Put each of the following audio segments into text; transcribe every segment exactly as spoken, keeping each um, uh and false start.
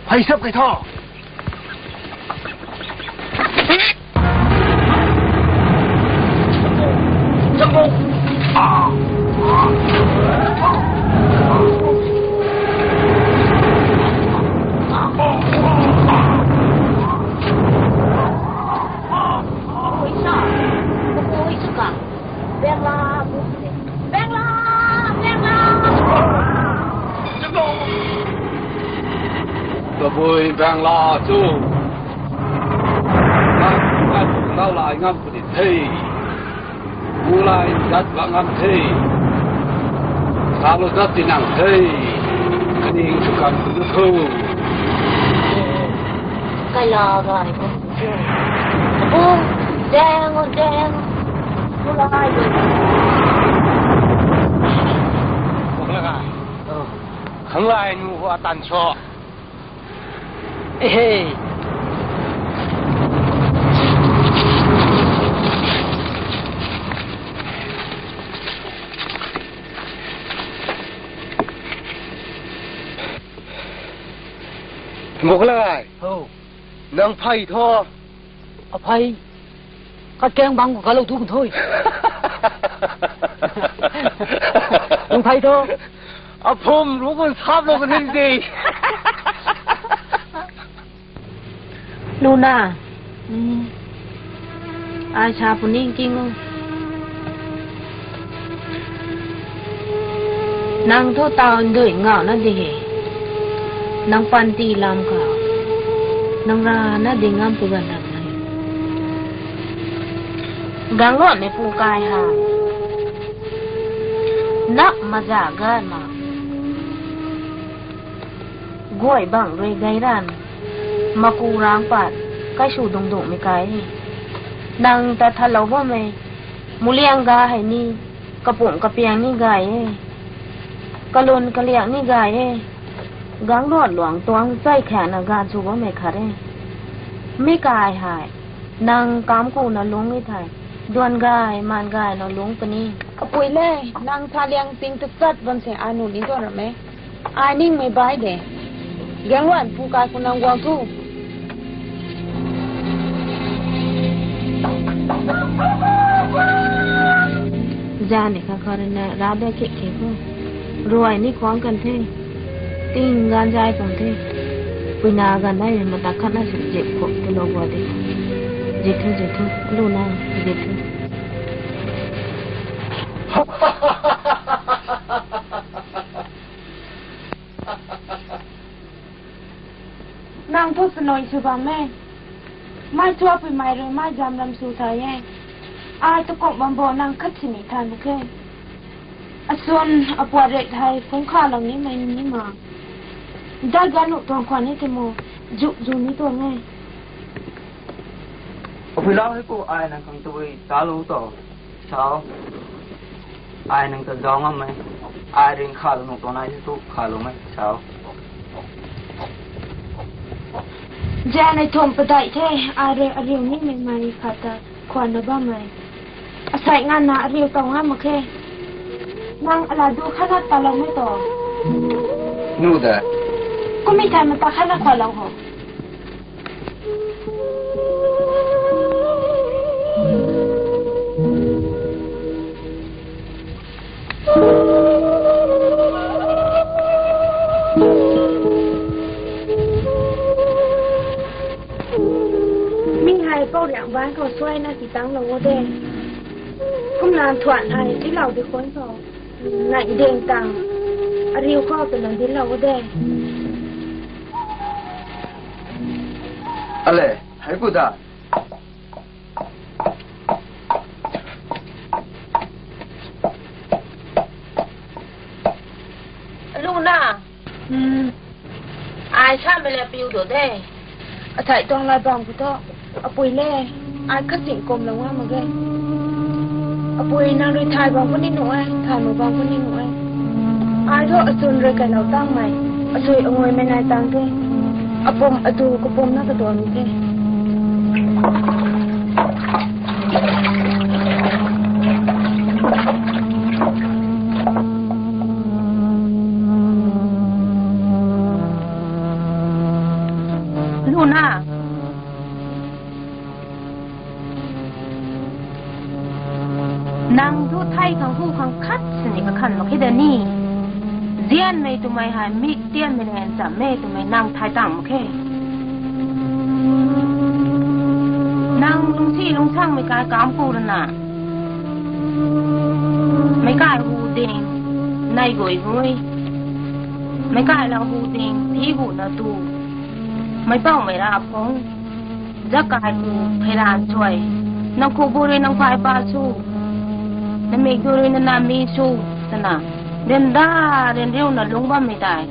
Hei sap kai tho. Oi, sa. Oi, sa ka. Bengla, bengla, bengla. Kabui bengla chu. Nang, nang, nang lai ngam puni the. Mulai zat bang ngam the. Salo zat ti nang the. Kaning chu kan tu thu. Kai la ga ni ko. Apu, deng o, deng. Mulai zat. Bok la ga. Khang lai nu ho atan cho. Ehei. Mok lai. Ho. Nang phey tho. Aphey. Katkeng bang khou kalou tu kan tho. Nang phey tho. Aphum ru kan sap lou kan hei de. Luna. Hmm. Ai sa puni king o. Nang thu taw ndui ngau na di he. Nang panty lam khou. Nang ra na di ngam pu gan ram na. Gang luan mei pu kai ha. Nak maza gan ma. Guay bang rui gay ran. Maku rang pat. Kai su dung dung mei kai he. Nang ta thalou bam e. Muliang ga hei ni. Kapum kapiang ni gay e. Kalun kaliak ni gay e. Gang luan luang tuang chai khaeng na gan su bam e khat e. Mi kai hei. Nang kam ku na lung e thei. Duan gay, man gay na lung puni. Apui le, nang tha liang ting ta chat bam se ai nu ni tuan ram e. Ai ning mei bai de. Gang luan pu kai khou nang guang thu. Zan ni kha kha rui na ra da khe khe khou. Ruai ni khwang kan the. Ting gan zai pang the. Pui na gan dai mata khat na si zip khou tu lou gua de. Zip thu, zip thu. Lu na, zip thu. Nang thu sanoi sw bam e. Mai chuapui mai rui mai zam ram sw thay e. Ai tu kok bam bo nang khat sini thay mak khe. Asun apuat ret hei phungc kha lang ni mai ni ma. Dai gan nuh tuang khwan ni tei mo. Zuk zu ni tuang e. Apui lau hei pu ai nang khang tabui ta lu to. Sao. Ai nang ta zau ngam e. Ai ring kha lu nuh tuang nai tu kha lu me. Sao. Zan nei thum padai the, ai rui ariu ni mei mai khat ta khwan na bam e. Asai ngan na ariu tau ngam mak khe. Nang ala du khat na ta lou me to. Nu da. Kum mi thai mata khat na khwan lou ho. Mi hei pou riang ban khou suai na ti tang lou o de. Kumna thuan hei ti lou di khun khou. Nai ding tang. Ariu khou twna di lou o de. Ale, hei ku da. Luna. Hmm. Ai sa mei le piu do de. Athai tuang lai bam khou thu. Apui le. Ai khat sing kum lou nga mak ge. Apui nang rui thai bam khou ni nuh e. Thai mak bam khou ni nuh e. Ai thu achun rui kai lou tang mei. Asui angui mei nai tang the. Apum adu kapum na katuang ni the. Na, nang thu thei khang hu khang khat sini kakhan mak khe da ni. Zianmei twmei hei mik tianmei nang chammei twmei nang thei tang mak khe. Nang lungsi lungsangmei kai kamku rana, meic kai hu ding, nei gui gui, meic kai lau hu ding, thi hu na tu, meic paumei ra phung, zak kai hu, pheiran suai, nang khu bu rui nang phay pa su, na mik du rui na na mi su, twna, ryanra ryanriuna lungc bammei tei,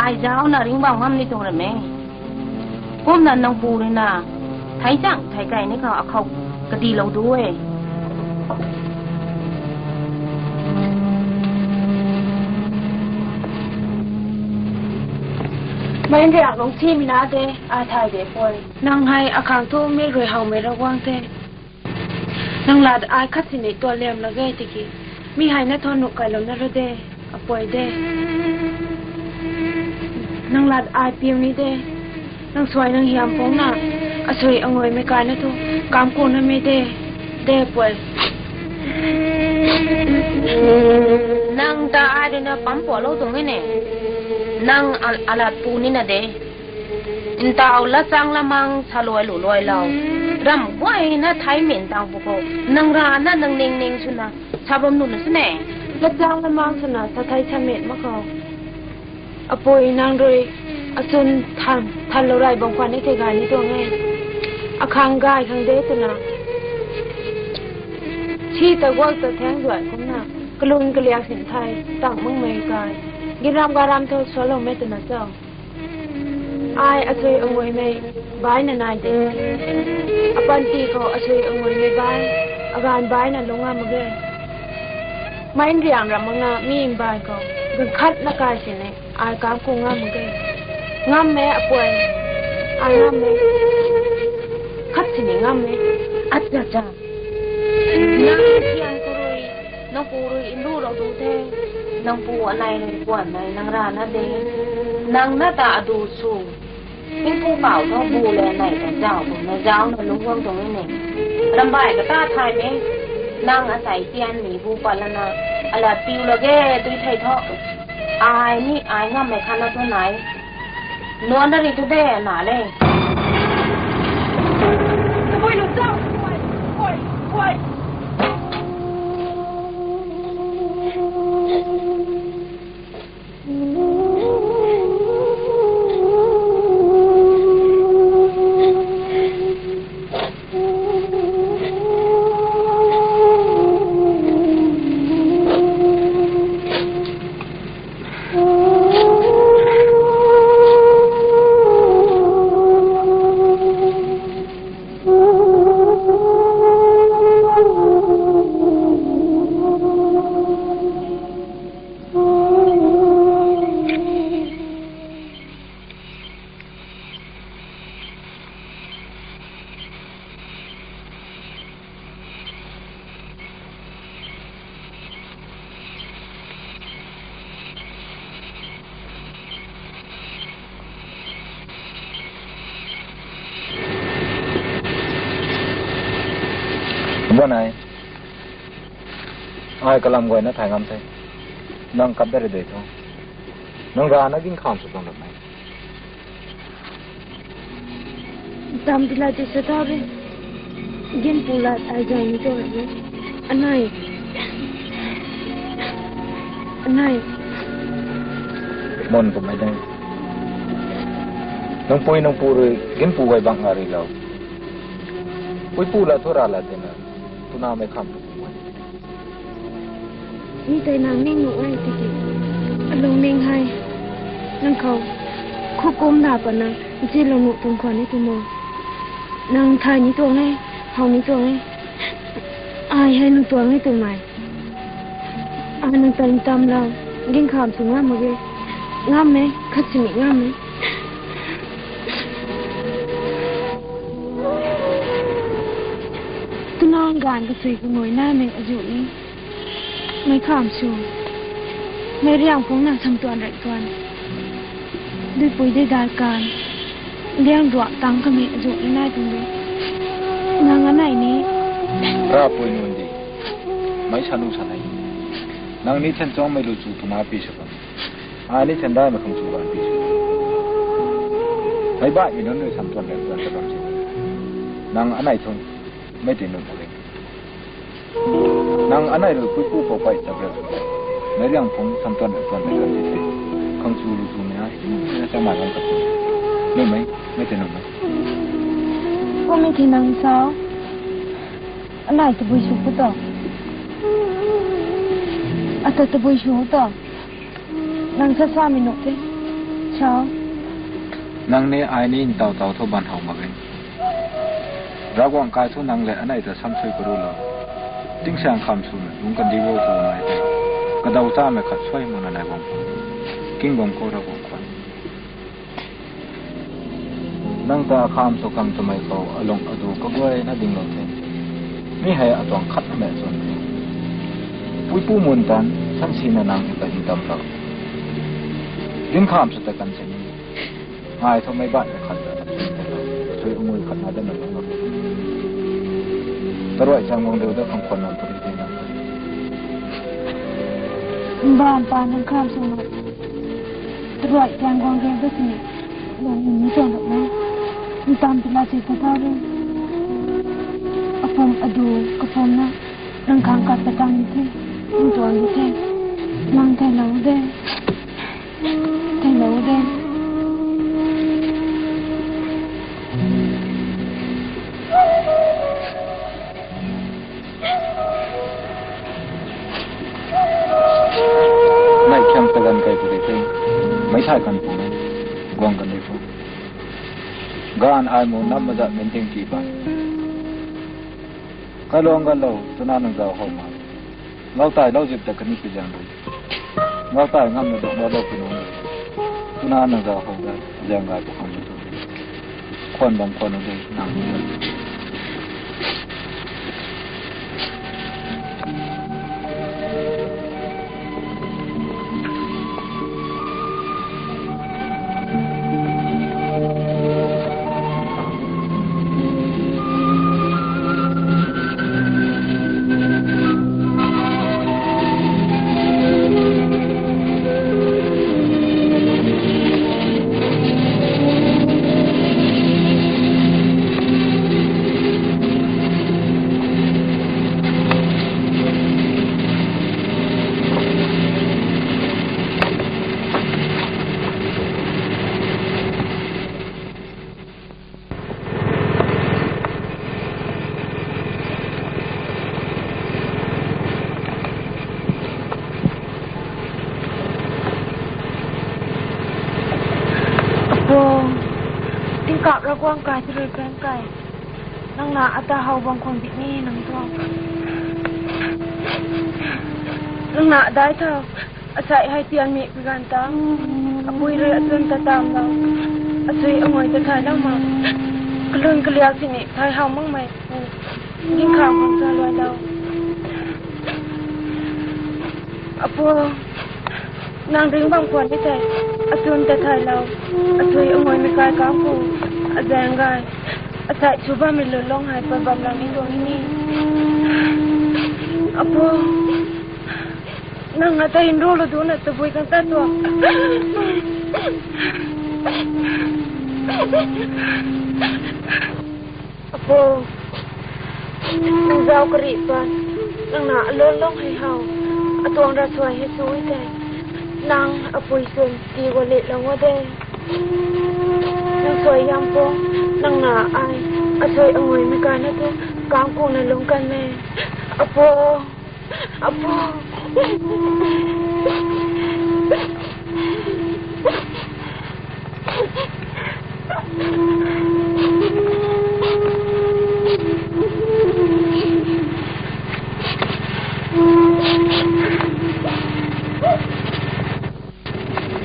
ai zauna ringc bam ngam ni tuang ra me. Kumna nang pu rui na, thei chang thei kai ni khou akhou kadilou du e. Mei nriak lungsimei na de, ai thay de pui. Nang hei akhang thu mi rui howmei Ravguangc the. Nang lat ai khat sini tualiam lak ge tiki, mi hei na thu nuh kailou na ra de, apui de. Nang lat ai piu ni de. Nang suai nang hiam phungna, asui anguimei kai na thu, kamku namei de, de pui. Nang ta ai rui na pampualou tuang e ne. Nang a- alat pu nina de. Ntaw latchang lamang saluai lu luailou, ramh guayna thei min tang pu khou, nang rana nang ningning swna, sa bam nuh na sw ne. Latchang lamang swna sa thei sa min mak khou, apui nang rui, achwn than thanlou rey bam khwan ni thei gay ni tuang e. Akhang gay khang de twna, si ta guak ta thaeng zuay kumna, kalun kaliak sin thei tang makmei kai, ginram garam thu sualoumei twna cho. Ai asui anguimei baina nai de. Apanty khou asui anguimei bai, aganv baina lungc ngam mak ge. Mei nriang ram makna mi mbai khou, ganv khatna kai sini, ai kamku ngam mak ge. Ngam e apui, ai ngam e. Khat sini ngam e. Acha cha. Nang thiang khou rui, nang pu rui nrulou tu the. Nang pu anei rui kuanmei nang rana de. Nang na ta adu sw. Ningpu kau thu bu le nei ta zauc kumna zauna lungc guang tuang e ni. Rambai kata thaymei, nang asei tianmei bu pat lana, alat piu lak ge tui thei thu. Ai ni ai ngammei khatna thu nai. Nuanc na ri tu de na le. Bun ai, ai kalam guayna thay ngam the. Nang kap da ri de thu, nang rana ginkham sw tuang ram e. Tam ti la ti sa tha re. Ginpu lat ai zay ni tuang re. Anei. Anei. Mun kumhmei ding. Nang pui nang pu rui ginpu guay bang nga rilou. Pui pu la thu ra la tina, tunamei kham tu pu guay. Mi tei nang ning nuh e tiki, alungning hei nang khou khukum na patna nchilou nuh tuang khwan ni tuang mo. Nang thay ni tuang e, how ni tuang e. Ai hei nang tuang e twmei. Ai nang tan tamlou, ginkham sw ngam mak ge. Ngam e, khat sini ngam e. Twna ganv kasui kangui naimei azuh ni, meic kham sw, meic riang phungna sam tuan rey tuan, duipui dei dai kan, Liang duak tang kami azu ni nai tung de. Nang anei ni. Rapui nunc di. Mei sa nu sa nai. Nang ni than chuang mei lu chu tu na pi sa bam. Ai ni than dai mei khang chu ban pi sa. Mei bai mi nunc rui sam tuan rei tuan ta bam si. Nang anei thu mei ti nunc ri. Nang anei rui pui pu pou pai ta bam. Mei riang phung sam tuan rei tuan ta bam si. Khang chu lu chu mei ai. Sa mai lang ka chu. Nunc mei, mei ti nunc mei. Pu mei ti nang sao. Anei tabui sw pu to. Ata tabui sw to. Nang sa sa mi nu te. Chao. Nang ni ai ni ntau tau thu ban how mak e. Ravguangc kai thu nang le anei ta sam sui karu lo. Tingsaeng kham sw na lung kan di wo tu nai te. Kadau ta mei khat sui mak na nai bam. King bam khou Ravguangc khwan. Nang ta akham sw khang twmei khou alung adu kaguay na ding lo the. Mi hei atuang khat na mei chwn the. Pui pu mun tan than si na nang ta hin tam lo. Din kham sw ta kan se ni. Ngai thu mei bat na khat ta. Sui umui khat na da na lo. Taruai chang wang deu da khang khwan nang puri ding nang. Mbaanv pa nang kham sw na. Taruai chang wang deu da si. Lung ni tuang na. Ntam pila si ta ta lu. Apum adu kapum na. Nang khang kat ta tang ni the. Nang tuang ni the. Nang thai lo de. Thai lo de. Nai khiam ta gan kai pu de the. Mei thai kan pu ne. Guang kan de pu. Gan ai mu nam mazat min ting ki ba. Kai long gan lo, tuna nang zau hou ma. Lau tai lau zip ta kani pi zang rui. Lau tai ngam na dok lau lau pi nung rui. Tuna nang zau hou da, zang gai pu khang tu. Khwan bam khwan u de, nang ni. Apu, tingkap Ravguangc kai tu rui peng kai. Nang na ata how bam khwan bit ni nang tuang. Nang na dai thau. Asei hei tian mi pi gan ta. Apui rui atun ta tam lo. Asui angoi ta thai lo ma. Kalun kaliak sini thai how mak mei. Ging kham kham ta luai lo. Apu, nang ring bam khwan ni thei. Atun ta thai lo. Asui angoi mei kai kang pu. Azang gai. Asei chu bam mi lun long hei pat bam lang ni tuang ni. Apu. Nang ata hin ru lu du na tabui kang ta tuang. Apu, nang zau kari pan, nang na alon long hei how, atuang ra suai hei sui tei, nang apui swn ti gua le long wa de. Nang suai yam po, nang na ai, asui angui mei kai na tu, kang kung na lung kan me. Apu. Apu.